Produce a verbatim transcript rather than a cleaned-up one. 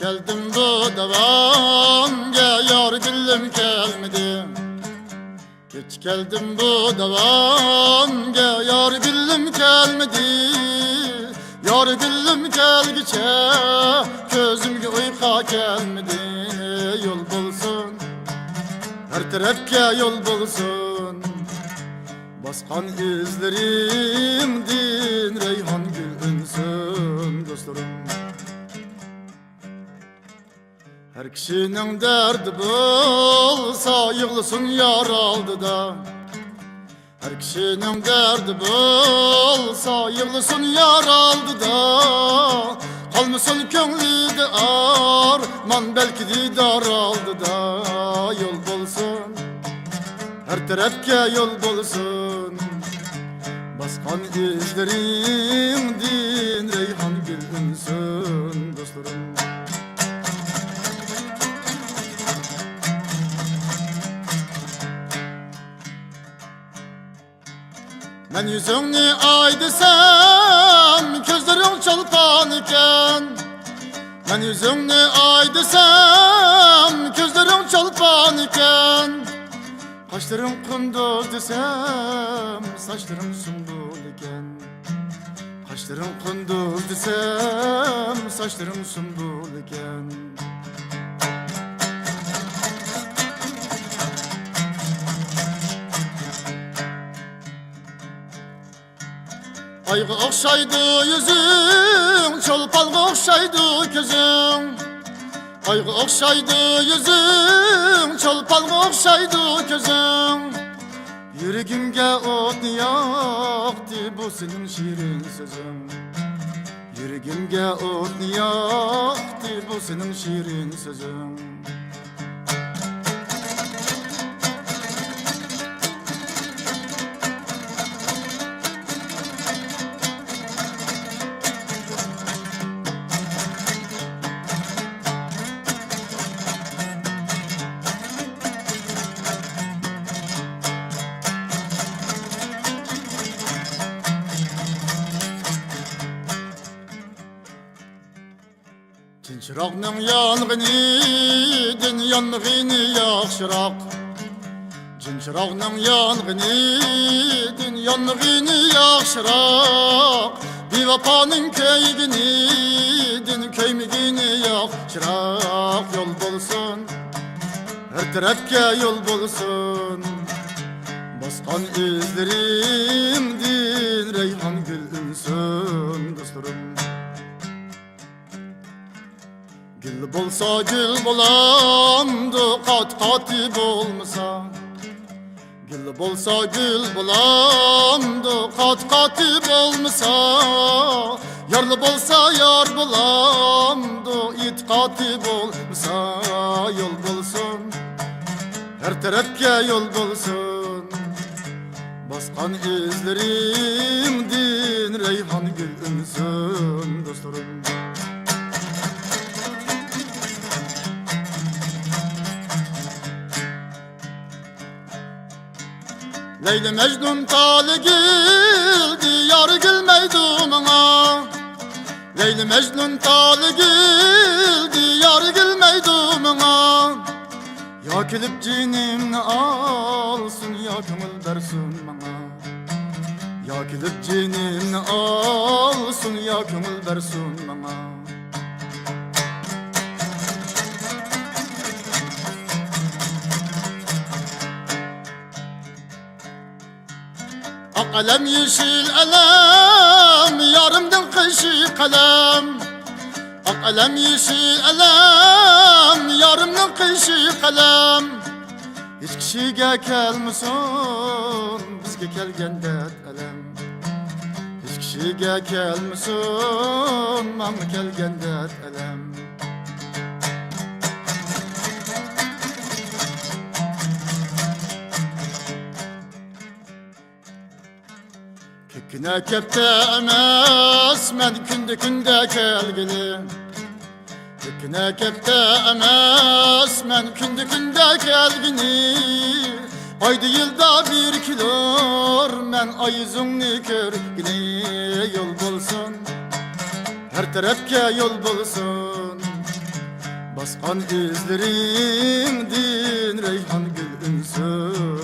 كەلدىم بۇ داۋانغا، يار گۈلۈم كەلمىدى. كەچ كەلدىم بۇ داۋانغا، يار گۈلۈم كەلمىدى. يار گۈلۈم كەلگۈچە، كۆزۈمگە ئۇيقۇ كەلمىدى. يول بولسۇن، ھەر تەرەپكە يول بولسۇن. باسقان ئىزلىرىڭدىن رەيھان گۈل ئۈنسۇن، دوستلىرىم. ھەر كىشىنىڭ دەردى بولسا، يىغلىسۇن يار ئالدىدا. ھەر كىشىنىڭ دەردى بولسا، يىغلىسۇن يار ئالدىدا. قالمىسۇن كۆڭلىدە ئارمان، بەلكى دىدار ئالدىدا. يول بولسۇن، ھەر تەرەپكە يول بولسۇن. باسقان ئىزلىرىڭدىن رەيھان گۈل ئۈنسۇن، دوستلىرىم. مەن يۈزۈڭنى ئاي دېسەم، كۆزلىرىڭ چولپان ئىكەن. مەن يۈزۈڭنى ئاي دېسەم، كۆزلىرىڭ چولپان ئىكەن. قاشلىرىڭ قۇندۇز دېسەم، ساچلىرىڭ سۇمبۇل ئىكەن. قاشلىرىڭ قۇندۇز دېسەم، ساچلىرىڭ سۇمبۇل ئىكەن. ئايغا ئوخشايدۇ يۈزۈڭ، چولپانغا ئوخشايدۇ كۆزۈڭ. ئايغا ئوخشايدۇ يۈزۈڭ، چولپانغا ئوخشايدۇ كۆزۈڭ. يۈرىكىمگە ئوتنى ياقتى بۇ سېنىڭ شېرىن سۆزۈڭ. يۈرىكىمگە ئوتنى ياقتى بۇ سېنىڭ شېرىن سۆزۈڭ. جىن چىراغنىڭ يانغىنىدىن يانمىغىنى ياخشىراق. جىن چىراغنىڭ يانغىنىدىن يانمىغىنى ياخشىراق. بىۋاپانىڭ كۆيگىنىدىن كۆيمىگىنى ياخشىراق. يول بولسۇن، ھەر تەرەپكە يول بولسۇن. باسقان ئىزلىرىمدىن رەيھان گۈل ئۈنسۇن، دوستلىرىم. گۈل بولسا گۈل بولامدۇ، قاتى قاتى بولمىسا؟ گۈل بولسا گۈل بولامدۇ، قاتى قاتى بولمىسا؟ يارلى بولسا يار بولامدۇ، ئېتىقاتى بولمىسا؟ يول بولسۇن، ھەر تەرەپكە يول بولسۇن. باسقان ئىزلىرىمدىن رەيھان گۈل ئۈنسۇن، دوستلىرىم. لەيلى مەجنۇن تالى گۈلدى، يار گۈلمەيدۇ ماڭا. لەيلى مەجنۇن تالى گۈلدى، يار گۈلمەيدۇ ماڭا. يا كېلىپ جېنىمنى ئالسۇن، يا كۆڭۈل بەرسۇن ماڭا. يا كېلىپ جېنىمنى ئالسۇن، يا كۆڭۈل بەرسۇن ماڭا. ئاق ئەلەم، يېشىل ئەلەم، يارىمنىڭ قېشى قەلەم. ئاق ئەلەم، يېشىل ئەلەم، يارىمنىڭ قېشى قەلەم. ھېچ كىشىگە كەلمىسۇن بىزگە كەلگەن دەرد ئەلەم. ھېچ كىشىگە كەلمىسۇن ماڭا كەلگەن دەرد ئەلەم. كۆككىنە كەپتە ئەمەس مەن كۈندە كۈندە كەلگىنى. كۆككىنە كەپتە ئەمەس مەن كۈندە كۈندە كەلگىنى. ئايدا يىلدا بىر كېلۇر مەن ئاي يۈزۈڭنى كۆرگىنى. يول بولسۇن، ھەر تەرەپكە يول بولسۇن. باسقان ئىزلىرىڭدىن رەيھان گۈل ئۈنسۇن.